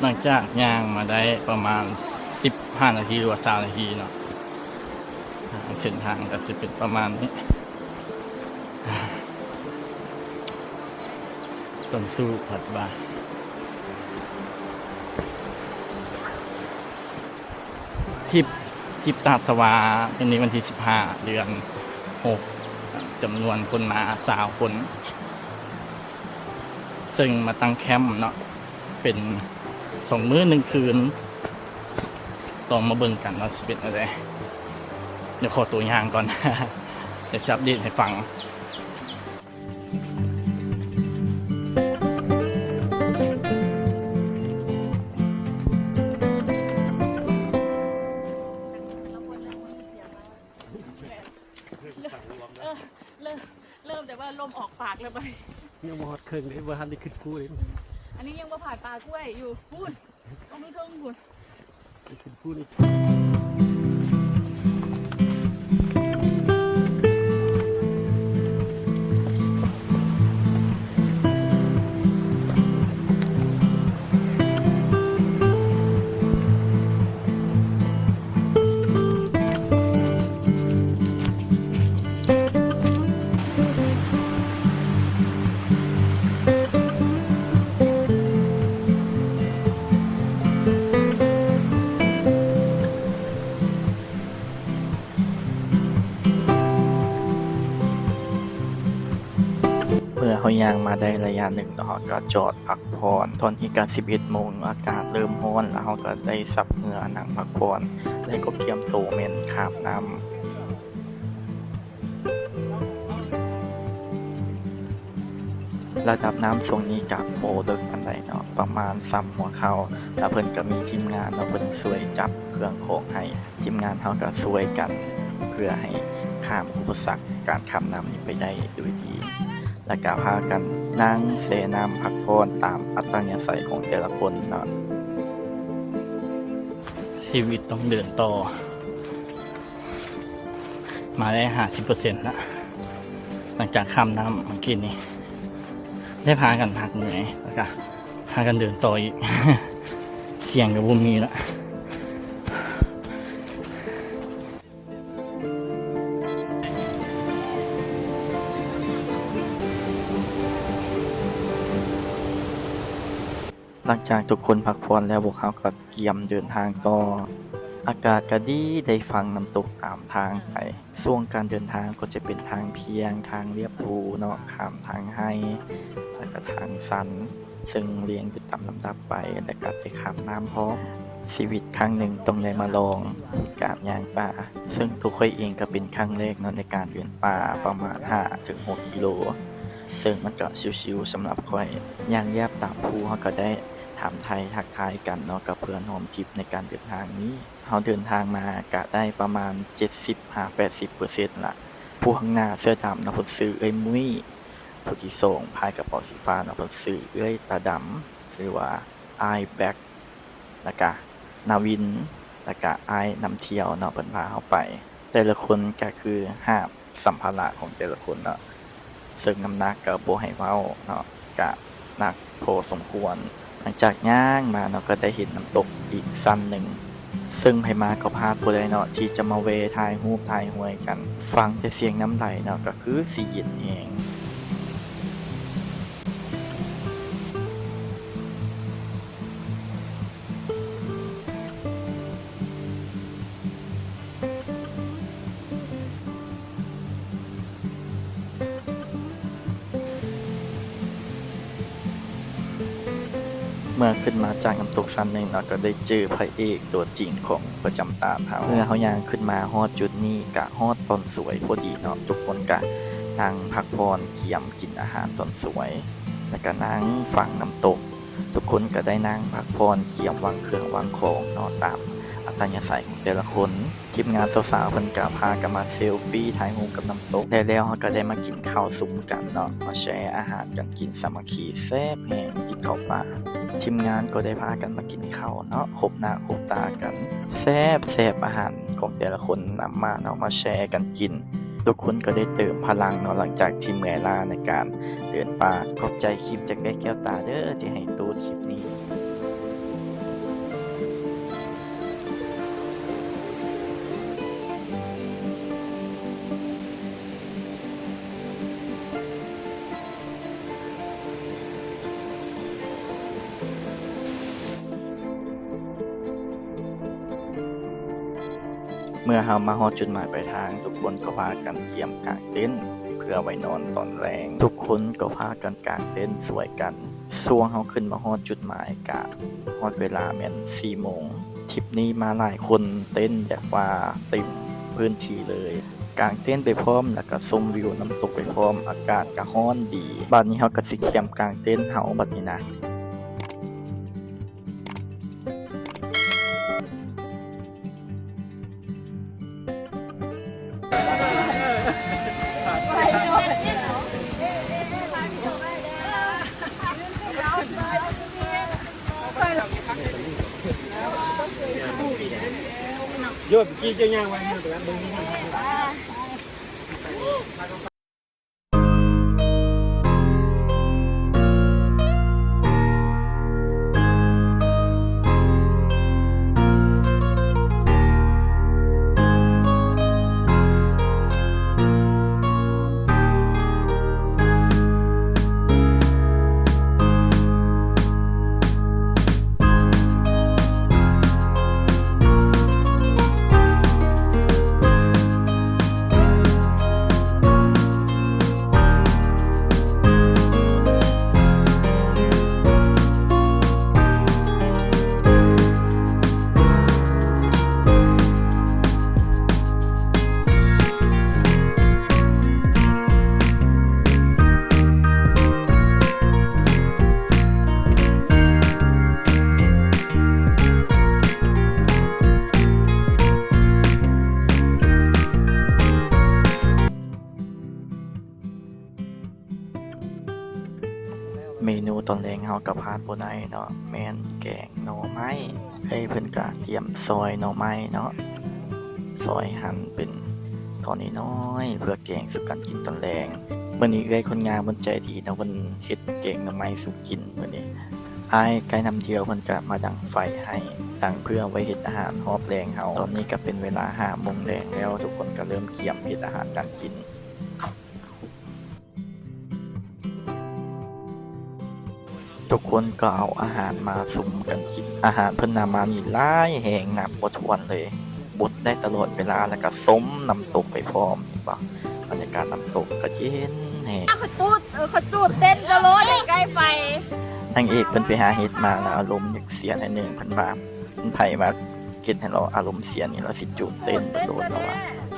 ຫຼັງຈາກຍ່າງມາໄດ້ປະມານສິບຫ້ານາທີ ຫຼືວ່າຊາວນາທີເນາະ, ເສັ້ນທາງກໍຊິເປັນປະມານນີ້. ຕ້ອງສູ້ພັດວ່າ ທຣິບ ທຣິບຕາດສະຫວາ ມື້ນີ້ວັນທີສິບຫ້າ ເດືອນຫົກ ຈຳນວນຄົນມາຊາວຄົນ ເຊິ່ງມາຕັ້ງແຄມເນາະ ເປັນສອງມື້ໜຶ່ງຄືນ. ລອງມາເບິ່ງກັນວ່າຊິເປັນແນວໃດ. ດຽວຂໍໂຕຍ່າງກ່ອນ ດຽວຊິອັບເດດໃຫ້ຟັງ. ເອີ ເລີ່ມ ເລີ່ມແຕ່ວ່າລົມອອກປາກແລ້ວບັດນີ້. ຍັງບໍ່ຮອດເຄິ່ງເດ້ ບໍ່ທັນໄດ້ຂຶ້ນພູເດ້. ອັນນີ້ຍັງບໍ່ຜ່ານປ່າກ້ວຍຢູ່ ພຸ້ນ ຕ້ອງເທິງພຸ້ນ. ເມື່ອເຮົາຍ່າງມາໄດ້ໄລຍະໜຶ່ງເນາະ ເຮົາກໍຈອດພັກຜ່ອນ. ຕອນນີ້ກໍສິບເອັດໂມງ ອາກາດເລີ່ມຮ້ອນ ແລ້ວເຮົາກໍໄດ້ສັບເຫື່ອນັ່ງພັກຜ່ອນ ແລະກໍກຽມໂຕແມ່ນຂ້າມນ້ຳ. ລະດັບນ້ຳຊ່ວງນີ້ກະບໍ່ເລິກປານໃດເນາະ ປະມານສ່ຳຫົວເຂົ່າ ລະເພິ່ນກະມີທີມງານເນາະ ເພິ່ນຊ່ວຍຈັບເຄື່ອງຂອງໃຫ້. ທີມງານເຮົາກະຊ່ວຍກັນເພື່ອໃຫ້ຂ້າມອຸປະສັກການຂ້າມນ້ຳນີ້ໄປໄດ້ໂດຍດີ ລະກະພາກັນນັ່ງແຊ່ນ້ຳພັກຜ່ອນຕາມອັດຕະຍາໄສຂອງແຕ່ລະຄົນເນາະ. ຊີວິດຕ້ອງເດີນຕໍ່. ມາໄດ້ຫ້າສິບເປີເຊັນລະ ຫຼັງຈາກຂ້າມນ້ຳເມື່ອກີ້ນີ້ ໄດ້ພາກັນພັກເມື່ອຍ ແລ້ວກະພາກັນເດີນຕໍ່ອີກ ສຽງກະບໍ່ມີລະ. ຫຼັງຈາກທຸກຄົນພັກຜ່ອນແລ້ວ ພວກເຮົາກໍກຽມເດີນທາງຕໍ່. ອາກາດກໍດີ ໄດ້ຟັງນ້ຳຕົກຕາມທາງໄປ. ຊ່ວງການເດີນທາງກໍຈະເປັນທາງພຽງ ທາງລຽບພູເນາະ ຂ້າມທາງໄຮ່ ແລ້ວກໍທາງຊັນ ເຊິ່ງລຽງຢູ່ຕາມລຳດັບໄປ ແລ້ວກໍໄດ້ຂ້າມນ້ຳພ້ອມ. ຊີວິດຄັ້ງໜຶ່ງຕ້ອງໄດ້ມາລອງການຍ່າງປ່າ ເຊິ່ງຕົວຂ້ອຍເອງກໍເປັນຄັ້ງແລກເນາະ ໃນການເດີນປ່າປະມານຫ້າເຖິງຫົກກິໂລ ເຊິ່ງມັນກໍຊິວໆສຳລັບຂ້ອຍ. ຍ່າງລຽບຕາມພູ ເຮົາກໍໄດ້ຖາມໄຖ່ທັກທາຍກັນເນາະ ກັບເພື່ອນຮ່ວມທຣິບໃນການເດີນທາງນີ້. ເຮົາເດີນທາງມາກະໄດ້ປະມານເຈັດສິບຫາແປດສິບເປີເຊັນລະ. ຜູ້ຂ້າງໜ້າເສື້ອດຳເນາະ ເພິ່ນຊື່ເອື້ອຍມຸ້ຍ, ຜູ້ທີສອງພາຍກະເປົາສີຟ້າເນາະ ເພິ່ນຊື່ເອື້ອຍຕາດຳ ຫຼືວ່າອ້າຍແບັກ ລະກະນາວິນ ລະກະອ້າຍນຳທ່ຽວເນາະ ເພິ່ນພາເຮົາໄປ. ແຕ່ລະຄົນກະຄືຫາບ ສຳພາລະຂອງແຕ່ລະຄົນເນາະ ເຊິ່ງນ້ຳໜັກກໍບໍ່ໃຫ້ເວົ້າເນາະ ກະໜັກພໍສົມຄວນ. ຫຼັງຈາກຍ່າງມາເນາະ ກໍໄດ້ເຫັນນ້ຳຕົກອີກຊັ້ນໜຶ່ງ ເຊິ່ງໃຜມາກໍພາດບໍ່ໄດ້ເນາະ ທີ່ຈະມາແວ່ຖ່າຍຮູບຖ່າຍຮວຍກັນ. ຟັງແຕ່ສຽງນ້ຳໄຫຼເນາະ ກໍຄືຊິເຢັນແຮງ. ເມື່ອຂຶ້ນມາຈາກນ້ຳຕົກຊັ້ນໜຶ່ງເນາະ ກໍໄດ້ເຈີພະເອກຕົວຈິງຂອງປະຈຳຕານເຮົາ. ເມື່ອເຮົາຍ່າງຂຶ້ນມາຮອດຈຸດນີ້ ກະຮອດຕອນສວຍພໍດີເນາະ, ທຸກຄົນກະນັ່ງພັກຜ່ອນ ກຽມກິນອາຫານຕອນສວຍ ແລ້ວກະນັ່ງຟັງນ້ຳຕົກ. ທຸກຄົນກໍໄດ້ນັ່ງພັກຜ່ອນ ກຽມວາງເຄື່ອງວາງຂອງເນາະ ຕາມອັດຕະຍາໄສຂອງແຕ່ລະຄົນ. ທີມງານສາວໆເພິ່ນກໍພາກັນມາເຊລຟີຖ່າຍຮູບກັບນ້ຳຕົກ ແລ້ວໆເຮົາກໍໄດ້ມາກິນເຂົ້າຊຸມກັນເນາະ ມາແຊອາຫານກັນກິນ ສາມັກຄີແຊບແຮງ ກິນເຂົ້າປ່າ. ທີມງານກໍໄດ້ພາກັນມາກິນເຂົ້າເນາະ ຄົບໜ້າຄົບຕາກັນ ແຊບໆ ອາຫານຂອງແຕ່ລະຄົນນຳມາເນາະ ມາແຊກັນກິນ. ທຸກຄົນກໍໄດ້ເຕີມພະລັງເນາະ ຫຼັງຈາກທີ່ເມື່ອຍລ້າໃນການເດີນປ່າ. ຂອບໃຈຄລິບຈາກເອື້ອຍແກ້ວຕາເດີ ທີ່ໃຫ້ຕູດຄລິບນີ້. ເມື່ອເຮົາມາຮອດຈຸດໝາຍປາຍທາງ, ທຸກຄົນກໍພາກັນກຽມກາງເຕັນເພື່ອໄວ້ນອນຕອນແລງ. ທຸກຄົນກໍພາກັນກາງເຕັນຊ່ວຍກັນ. ຊ່ວງເຮົາຂຶ້ນມາຮອດຈຸດໝາຍກະຮອດເວລາແມ່ນສີ່ໂມງ. ທຣິບນີ້ມາຫຼາຍຄົນ, ເຕັນແບບວ່າເຕັມພື້ນທີ່ເລີຍ. ກາງເຕັນໄປພ້ອມ ແລ້ວກະຊົມວິວນ້ຳຕົກໄປພ້ອມ, ອາກາດກະຮ້ອນດີ. ບາດນີ້ເຮົາກະຊິກຽມກາງເຕັນເຮົາບາດນີ້ນະ. ໂຍມ ກີ້ເຈົ້າຍ່າງໄວ ຍ່າງໄປເບິ່ງນີ້. ເມນູຕອນແລງເຮົາກໍພາດບໍ່ໄດ້ເນາະ ແມ່ນແກງໜໍ່ໄມ້. ເອື້ອຍເພິ່ນກະກຽມຊອຍໜໍ່ໄມ້ເນາະ, ຊອຍຫັ່ນເປັນທ່ອນນ້ອຍໆ ເພື່ອແກງສູ່ກັນກິນຕອນແລງ. ມື້ນີ້ເອື້ອຍຄົນງາມເພິ່ນໃຈດີເນາະ, ເພິ່ນເຮັດແກງໜໍ່ໄມ້ສູ່ກິນມື້ນີ້. ອ້າຍໄກ່ນ້ຳທ່ຽວເພິ່ນກະມາດັງໄຟໃຫ້, ດັງເພື່ອໄວ້ເຮັດອາຫານຮອບແລງເຮົາ. ຕອນນີ້ກະເປັນເວລາຫ້າໂມງແລງແລ້ວ, ທຸກຄົນກະເລີ່ມກຽມເຮັດອາຫານການກິນ. ທຸກຄົນກໍເອົາອາຫານມາສຸມກັນກິນ. ອາຫານເພິ່ນນຳມານີ້ຫຼາຍແຮງ ນັບບໍ່ຖ້ວນເລີຍ, ບົດໄດ້ຕະຫຼອດເວລາ ແລ້ວກໍຊົມນ້ຳຕົກໄປພ້ອມ. ເຫັນບໍ່? ບັນຍາກາດນ້ຳຕົກກໍເຢັນແຮງ. ເຂົາຈູດ ເອີ ເຂົາຈູດເຕັ້ນຕະຫຼອດໃກ້ໄຟ. ນາງເອກເພິ່ນໄປຫາເຫັດມາແລ້ວ ອາລົມຢາກເສຍໜ້ອຍໜຶ່ງ, ເພິ່ນວ່າ ເພິ່ນໃຜວ່າເຮັດໃຫ້ລາວອາລົມເສຍນີ້ ລາວຊິຈູດເຕັ້ນໂລດ ລາວວ່າ.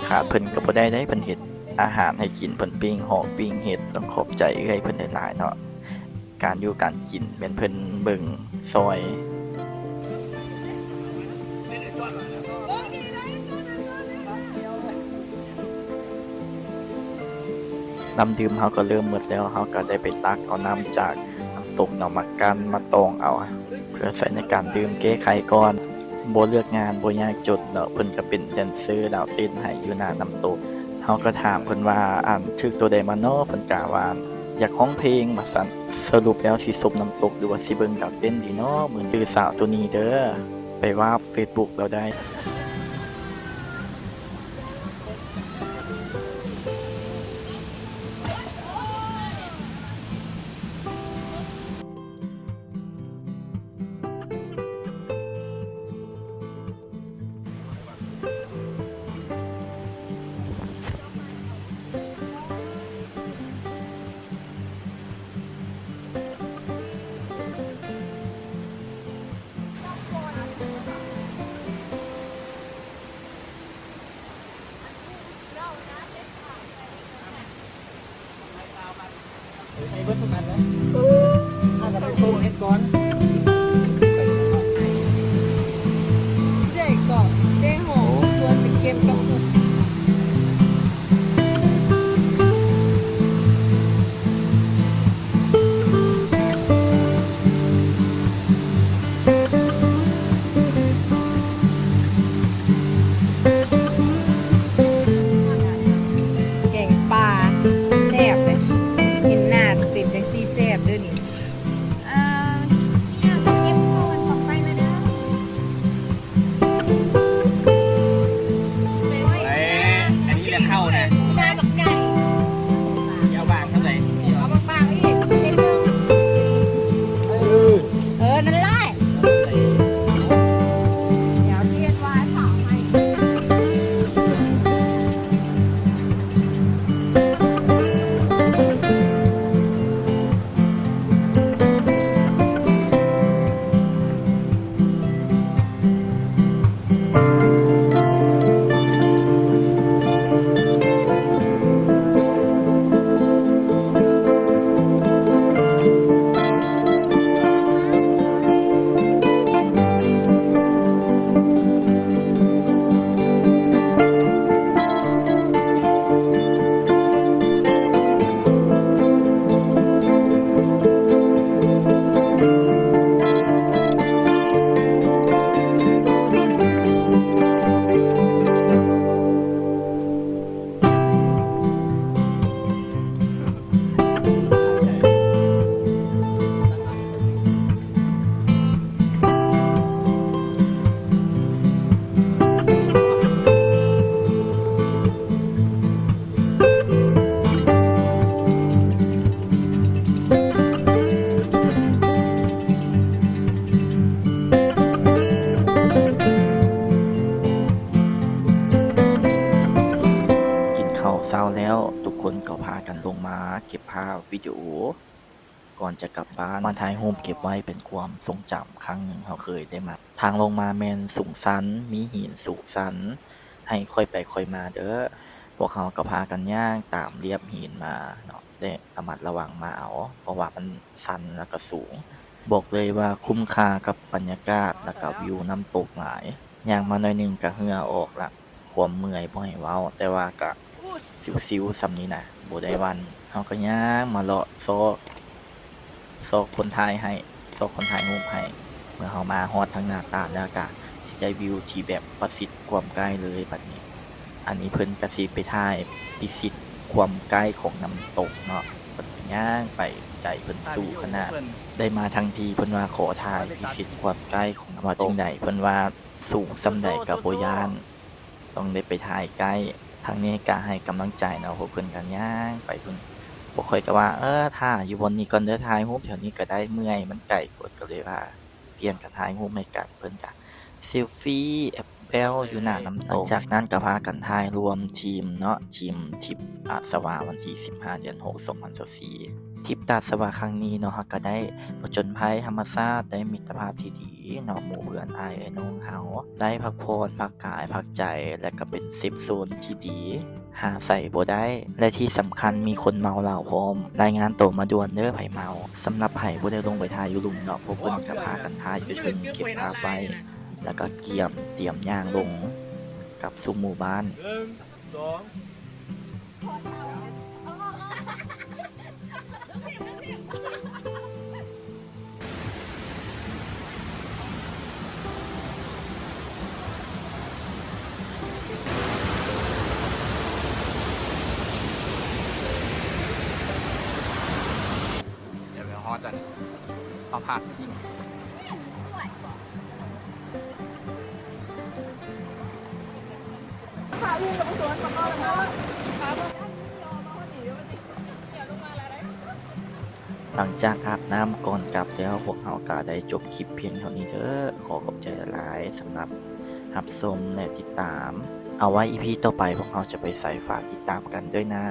ຂາດເພິ່ນກໍບໍ່ໄດ້ເດ້, ເພິ່ນເຮັດ ອາຫານໃຫ້ກິນ, ເພິ່ນປີ້ງຫອກປີ້ງເຫັດ. ຕ້ອງຂອບໃຈເອື້ອຍເພິ່ນຫຼາຍໆເນາະ, ການຢູ່ການກິນແມ່ນເພິ່ນເບິ່ງຊ່ອຍ. ນ້ຳດື່ມເຮົາກໍເລີ່ມໝົດແລ້ວ, ເຮົາກໍໄດ້ໄປຕັກເອົານ້ຳຈາກນ້ຳຕົກເນາະ ມາກັ່ນມາຕອງເອົາ ເພື່ອໃຊ້ໃນການດື່ມແກ້ໄຂກ່ອນ. ບໍ່ເລືອກງານ ບໍ່ຍາກຈົນເນາະ, ເພິ່ນກໍເປັນແດນເຊີດາວເຕັ້ນໃຫ້ຢູ່ໜ້ານ້ຳຕົກ. ເຮົາກໍຖາມເພິ່ນວ່າ ອັນ ຖືກໂຕໃດມາເນາະ, ເພິ່ນກະວ່າຢາກຮ້ອງເພງວ່າຊັ້ນ. ສະຫຼຸບແລ້ວຊິຊົມນ້ຳຕົກ ຫຼືວ່າຊິເບິ່ງດາວເຕັ້ນດີເນາະ? ມື້ນີ້ ຊື່ສາວໂຕນີ້ເດີ, ໄປວາບເຟສບຸກລາວໄດ້. ໃສ່ເບິດທຸກອັນເລີຍ. ເອົາກະໄປຕົ້ມເຮັດກ່ອນ. ເດ້ກໍເດ້ຫອມ ຊວນໄປເກັບກັບ ແກງປາແຊບເລີຍ, ເຫັນໜ້າເປັນຈັ່ງຊີ້ແຊບ ກິນເຂົ້າເຊົ້າແລ້ວ ທຸກຄົນກໍພາກັນລົງມາເກັບພາບວິດີໂອ ກ່ອນຈະກັບບ້ານ ມາຖ່າຍຮູບເກັບໄວ້ເປັນຄວາມຊົງຈຳຄັ້ງໜຶ່ງເຮົາເຄີຍໄດ້ມາ. ທາງລົງມາແມ່ນສູງຊັນ ມີຫີນສູງຊັນ ໃຫ້ຄ່ອຍໄປຄ່ອຍມາເດີ້. ພວກເຮົາກໍພາກັນຍ່າງຕາມລຽບຫີນມາເນາະ ແລະ ລະມັດລະວັງມາເອົາ ເພາະວ່າມັນຊັນ ແລ້ວກໍສູງ. ບອກເລີຍວ່າຄຸ້ມຄ່າກັບບັນຍາກາດ ແລ້ວກໍວິວນ້ຳຕົກຫຼາຍ. ຍ່າງມາໜ້ອຍໜຶ່ງກໍເຫື່ອອອກລະ ຄວາມເມື່ອຍບໍ່ໃຫ້ເວົ້າ ແຕ່ວ່າກະຊິວໆ ສ່ຳນີ້ນະ ບໍ່ໄດ້ຫວັ່ນ. ເຮົາກໍຍ່າງມາເລາະຊອກ ຊອກຄົນຖ່າຍໃຫ້ ຊອກຄົນຖ່າຍຮູບໃຫ້. ເມື່ອເຮົາມາຮອດທາງໜ້າຕາດແລ້ວກະຊິໄດ້ວິວທີ່ແບບປະຊິດຄວາມໃກ້ເລີຍບັດນີ້. ອັນນີ້ເພິ່ນກະຊິໄປຖ່າຍພິຊິດຄວາມໃກ້ຂອງນ້ຳຕົກເນາະ. ເພິ່ນກໍຍ່າງໄປ ໃຈເພິ່ນສູ້ຂະໜາດ. ໄດ້ມາທັງທີເພິ່ນວ່າຂໍຖ່າຍພິຊິດຄວາມໃກ້ຂອງນ້ຳຕົກ. ວ່າຈັ່ງໃດ ເພິ່ນວ່າ ສູງສ່ຳໃດກໍບໍ່ຢ້ານ ຕ້ອງໄດ້ໄປຖ່າຍໃກ້. ທາງນີ້ກະໃຫ້ກຳລັງໃຈເນາະ ພວກເພິ່ນກະຍ່າງໄປພຸ້ນ. ພວກຂ້ອຍກະວ່າ ເອີ ຖ້າຢູ່ບ່ອນນີ້ກ່ອນເດີ້ ຖ່າຍຮູບແຖວນີ້ກະໄດ້ ເມື່ອຍ ມັນໄກໂພດ ກະເລີຍວ່າປ່ຽນກັນຖ່າຍຮູບໃຫ້ກັນ. ເພິ່ນກະເຊລຟີແອັບແປ້ວຢູ່ໜ້ານ້ຳຕົກ. ຫຼັງຈາກນັ້ນກະພາກັນຖ່າຍລວມທີມເນາະ ທີມທຣິບຕາດສະຫວາ ວັນທີສິບຫ້າ ເດືອນຫົກ ສອງພັນຊາວສີ່. ທຣິບຕາດສະຫວາຄັ້ງນີ້ເນາະ ເຮົາກະໄດ້ຜະຈົນໄພທຳມະຊາດ ໄດ້ມິດຕະພາບທີ່ດີ ເນາະ ໝູ່ເພື່ອນອ້າຍເອື້ອຍນ້ອງເຮົາ ໄດ້ພັກຜ່ອນ ພັກກາຍ ພັກໃຈ ແລະ ກໍເປັນເຊຟໂຊນທີ່ດີ ຫາໃສບໍ່ໄດ້ ແລະ ທີ່ສຳຄັນມີຄົນເມົາເຫຼົ້າພ້ອມ. ລາຍງານໂຕມາດ່ວນເດີ້ ໃຜເມົາ. ສຳລັບໃຜບໍ່ໄດ້ລົງໄປຖ່າຍຢູ່ລຸ່ມເນາະ ພວກເພິ່ນກໍພາກັນຖ່າຍຢູ່ເທິງ ເກັບພາບໄວ້ ແລ້ວກໍກຽມຕຽມຍ່າງລົງກັບສູ່ໝູ່ບ້ານ. ໜຶ່ງ ສອງ ດຽວໄປຮອດອັນເອົາຜັກກິນ. ຫຼັງຈາກອາບນ້ຳກ່ອນກັບແລ້ວ ພວກເຮົາກະໄດ້ຈົບຄລິບພຽງເທົ່ານີ້ເດີ້. ຂໍຂອບໃຈຫຼາຍໆ ສຳລັບຮັບຊົມ ແລະ ຕິດຕາມ. ເອົາໄວ້ອີພີຕໍ່ໄປ ພວກເຮົາຈະໄປໃສ ຝາກຕິດຕາມກັນດ້ວຍນະ.